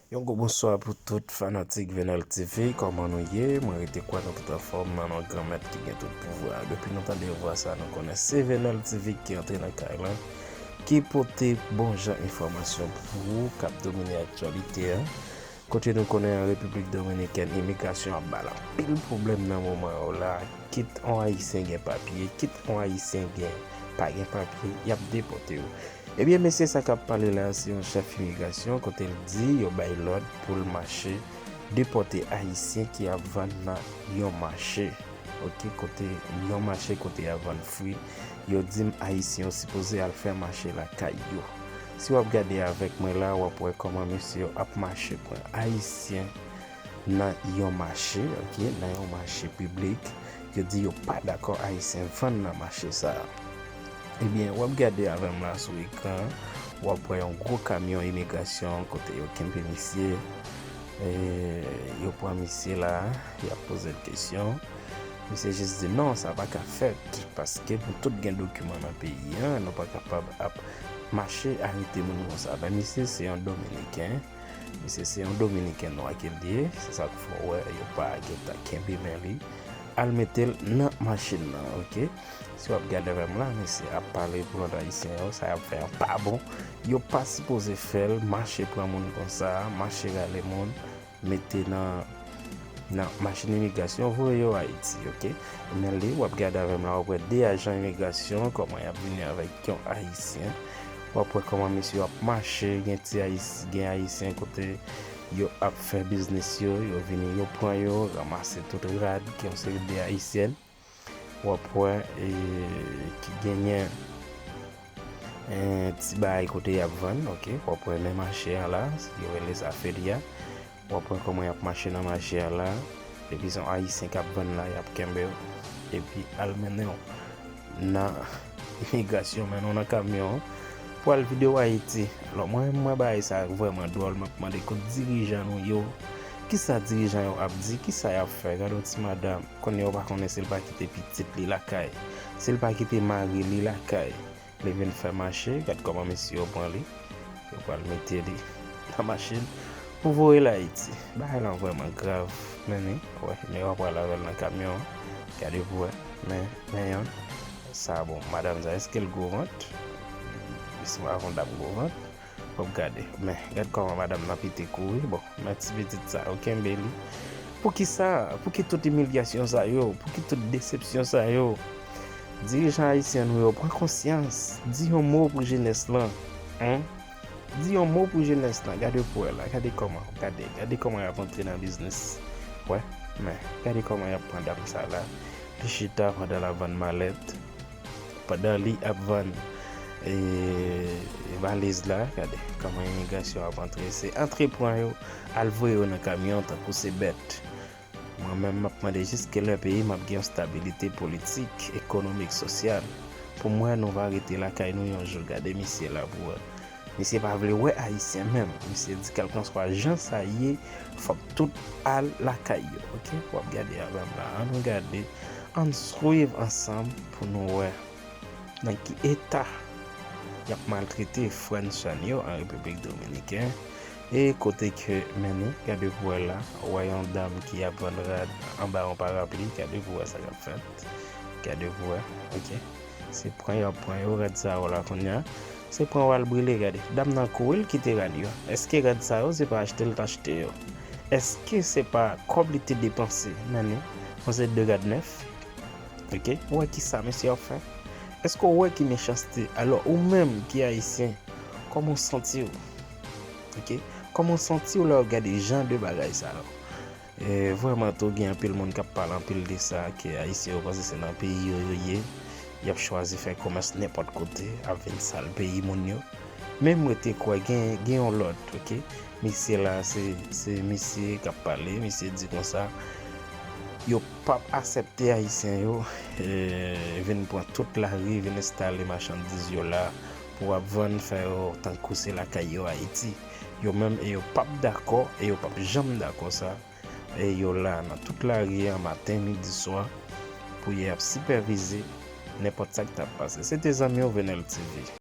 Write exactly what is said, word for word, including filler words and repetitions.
Yon gwo bonswa pou tout fanatik Venel T V, kòman nou ye? Mwen rete kwè nou tout anfòm nan non Granmèt ki gen tout pouvwa. Depi nou tande vwa sa, nou konnen se Venel T V ki antre nan kay lan, ki pote bon jan enfòmasyon pou ou, k ap domine aktyalite an. Kote nou konnen an Repiblik Dominikèn, imigrasyon ap ba l anpil pwoblèm nan moman yo la, kit on Ayisyen gen papye, kit on Ayisyen gen pa gen papye, y ap depòte w. Ebyen, mesye sa k ap pale la, se yon chèf imigrasyon, kote l di yo bay lòd pou l mache depòte Ayisyen ki ap vann nan yon mache. Oke, kote yon mache kote y ap vann fwi, yo di m Ayisyen yo sipoze al fè mache lakay yo. Si w ap gade avèk mwen la, w ap wè kòman mesye yo ap mache pran Ayisyen nan yon mache, oke, nan yon mache piblik. Yo di yo pa dakò Ayisyen vann nan mache sa a. Ebyen, w ap gade avè m la sou ekran, w ap wè yon gwo kamyon imigrasyon kote yo kenbe misye. E, yo pran misye la, y ap poze l kesyon. Misye jis di, "Non, sa pa ka fèt, paske nou tout gen dokiman nan peyi an, nou pa kapab ap mache arete moun konsa." Men misye se yon Dominiken, misye se yon Dominiken nwa ke l ye, se sa k fè w wè yo pa gentan kenbe men li al mete l nan machin nan, oke? Si w ap gade avè m la, mesye ap pale pou lòt Ayisyen yo, sa y ap fè an pa bon. Yo pa sipoze fè l, mache pran moun konsa, mache rale moun, mete nan, nan machin imigrasyon, voye yo Ayiti, oke? Men li, w ap gade avè m la, w ap wè de ajan imigrasyon, kòman y ap vini avèk yon Ayisyen. W ap wè kòman mesye yo ap mache, gen ti Ayis-, gen Ayisyen kote yo ap fè biznis yo, yo vini, yo pran yo, ranmase tout rad, gen yon seri de Ayisyèn. W ap wè, e, ki genyen, e, ti bagay kote y ap vann, oke? W ap wè men mache an la, yo rele sa feria. W ap wè kòman y ap mache nan mache a la. Epi se yon Ayisyen k ap vann la, y ap kenbe w. Epi al mennen w nan imigrasyon, mennen w nan kamyon pou al vide w Ayiti. Alò, mwen, mwen bagay sa vrèman dwòl. M ap mande kot dirijan nou yo. Kisa dirijan yo ap di? Kisa y ap fè? Gade yon ti madanm. Konnen yo pa konnen si l pa kite pitit li lakay. Si l pa kite mari li lakay. Li vin fè mache, gad kòman mesye yo pran li. Yo pral mete li nan machin pou voye l Ayiti. Bagay lan vrèman grav, men ni, wè, men yo pral avè l nan kamyon an. Gade pou wè, men, men yon. Sa bon, madanm sa, èske l gwo vant? Li sanble avè yon dam gwo vant. W ap gade, men, gad kòman madanm nan pete kouri. Bon, men ti pitit sa yo kenbe li. Poukisa? Pouki tout imilyasyon sa yo? Pouki tout desepsyon sa yo? Dirijan ayisyen nou yo, pran konsyans. Di yon mo pou jenès lan. Hein? Di yon mo pou jenès lan. Gade pou wè la. Gade kòman. Gade. Gade kòman y ap antre nan biznis. Wè. Men. Gade kòman y ap pran dam sa la. Li chita pandan l ap vann malèt. Pandan li ap vann, e, valiz la. Gade kòman imigrasyon ap antre. Se antre pran yo, al voye yo nan kamyon tankou se bèt. Mwen menm, m ap mande jiske lè peyi m ap gen yon stabilite politik, ekonomik, sosyal. Pou mwen, nou va rete lakay nou yon jou. Gade misye la pou wè. Misye pa vle wè Ayisyen menm. Misye di kèlkanswa jan sa ye, fòk tout al lakay yo. Oke? W ap gade avè m la. Ann gade, ann swiv ansanm pou nou wè nan ki eta y ap maltrete frè n sè n yo an Repiblik Dominikèn. E kote ke mennen, gade pou wè la, w wè yon dam ki ap vann rad anba yon parapli, gade pou wè sa k ap fèt. Gade pou wè, oke. Se pran y ap pran yo, rad sa yo la kounye a. Se pran yo al brile, gade. Dam nan kouri, l kite rad yo. Èske rad sa yo, se pa achte l t achte yo? Èske se pa kòb li te depanse, mennen, yon se de rad nèf? Oke, ou wè ki sa mesye ap fè? Èske w wè ki mechanste? Alò, ou menm ki ayisyen, kòman w santi w? Oke, kòman w santi w lè w ap gade jan de bagay sa yo? E, vrèman tou, gen anpil moun k ap pale anpil de sa, ke ayisyen yo panse se nan peyi yo yo ye, y ap chwazi fè komès nenpòt kote, ap vin sal peyi moun yo. Men mwen te kwè gen, gen yon lòd, oke? Misye la, se, se misye k ap pale, misye di konsa, yo p ap aksepte ayisyen yo, e, vin pran tout lari, vin enstale machandiz yo la, pou ap vann, fè yo tankou se lakay yo Ayiti. Yo menm, e yo p ap dakò, e yo p ap janm dakò sa. E yo la nan tout lari an maten, midi, swa, pou y ap sipèvize nenpòt sa k t ap pase. Se te zanmi w Venel T V.